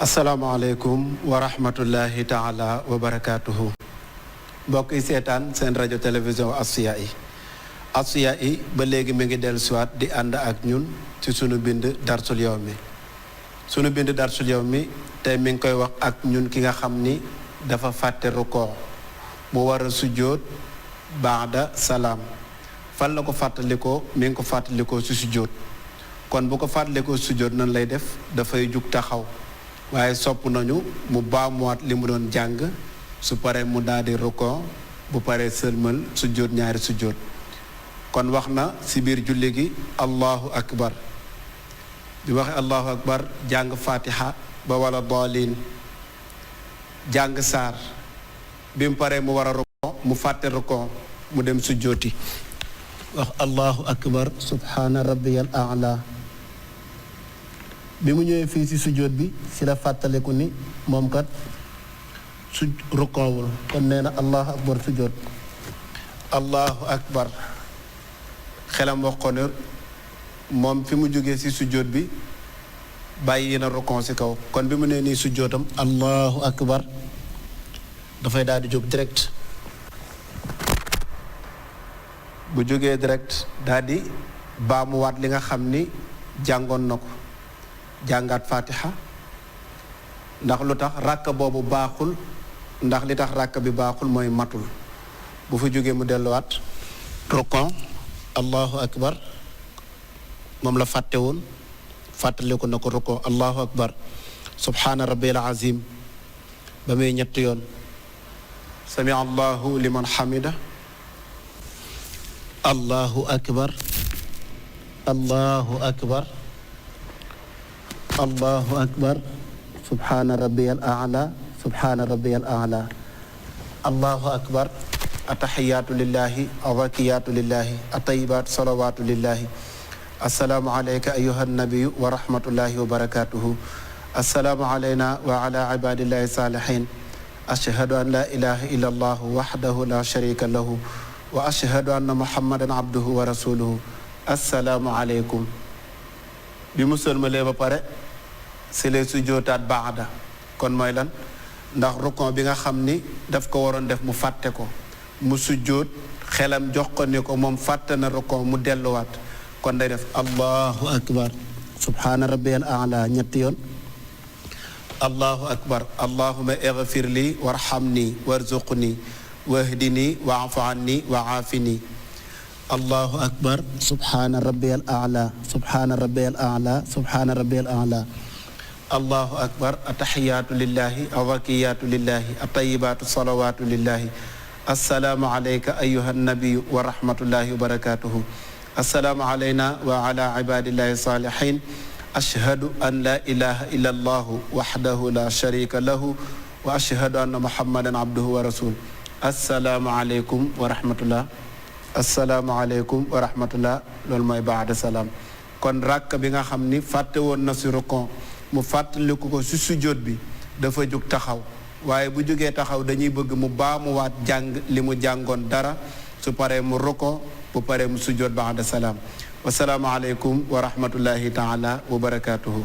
asalaamaaleykum wa rahmatullahi taala wa barakaatuhu. mbokk yi seetaan seen rajo télévision Asfiyahi ba léegi mi ngi dellu siwaat di ànd ak ñun ci sunu bind darsul yawmi sunu bind darsul yawmi tey mi ngi koy wax ak ñun ki nga xam ni dafa fàtte rukoo mu war a sujjóot baada salaam. fan la ko fàttalikoo mi ngi ko fàttalikoo ci sujjóot. kon bu ko fàttalikoo sujjóot nan lay def dafay jug taxaw waaye sopp nañu mu baamuwaat li mu doon jàng su paree mu daal di rukoo bu paree sëlmal sujjóot ñaari sujjóot. kon wax na ci biir julli gi allahu akbar bi waxe allahu akbar jàng fatiha ba wala daalin jàng saar bi mu paree mu war a rukoo mu fàtte rukoo mu dem sujjóoti wax allahu akbar subhaana rabbiyal a'la. bi mu ñëwee fii ci sujjóot bi ci la fàttaliku ni moom kat su rukoowul kon nee na allahu akbar sujjóot allahu akbar xelam wax ko ne moom fi mu jógee ci sujjóot bi bàyyi na rukoo ci kaw kon bi mu nee nii sujjóotam allahu akbar dafay daal di jóg direct bu jógee direct daal di baamuwaat li nga xam ni jàngoon na ko jàngaat fatiha ndax lu tax ràkk boobu baaxul ndax li tax ràkk bi baaxul mooy matul bu fa jógee mu delluwaat rukon allahu akbar moom la fàtte woon fàttaliku na ko rukon allahu akbar subhaana rabbil azim ba muy ñetti yoon sami allahu liman hamida allahu akbar allahu akbar allahu akbar subhaana rabbiyal a'la subhaana rabbiyal a'la allahu akbar atahiyaatu lillahi azakiyaatu lillahi atayibaatu salawaatu lillahi assalaamu alayka ayyuha nabiyu wa rahmatullahi wa barakatuhu assalaamu alayna wa ala ibadillahi salihin ashhadu an la ilaha illa allah wahdahu la sharika lahu wa ashhadu anna muhammadan abduhu wa rasuluhu assalaamu aleykum bi mu sëlmalee ba pare si lay sujjóotaat baada kon mooy lan ndax rukon bi nga xam ni daf ko waroon def mu fàtte ko mu sujjóot xelam jox ko ni ko moom fàtte na rukon mu delluwaat kon day def allahu akbar subhaana rabbiyal a'la ñetti yoon allahu akbar allahumma ighfir li warhamni warzuqni wahdini wa'fu anni wa aafini allahu akbar subhaana rabbiyal a'la subhaana rabbiyal a'la subhaana rabbiyal a'la allahu akbar atahiyaatu lillahi azakiyaatu lillahi atayibaatu salawaatu lillahi assalaamu alayka ayyuha nabiyu wa rahmatullahi wa barakatuhu assalaamu alayna wa ala ibadillahi salihin ashhadu an la ilaha illa allahu wahdahu la sharika lahu wa ashhadu anna muhammadan abduhu wa rasuluhu assalaamu alaykum wa rahmatullah asalaamaaleykum wa rahmatullah loolu mooy baada salaam kon ràkk bi nga xam ni fàtte woon na si rukon mu fàttaliku ko si sujjóot bi dafa jóg taxaw waaye bu jógee taxaw dañuy bëgg mu baamuwaat jàng li mu jàngoon dara su paree mu rukon bu paree mu sujjóot baada salaam wasalaamualeykum wa rahmatullahi taala wa barakaatuhu.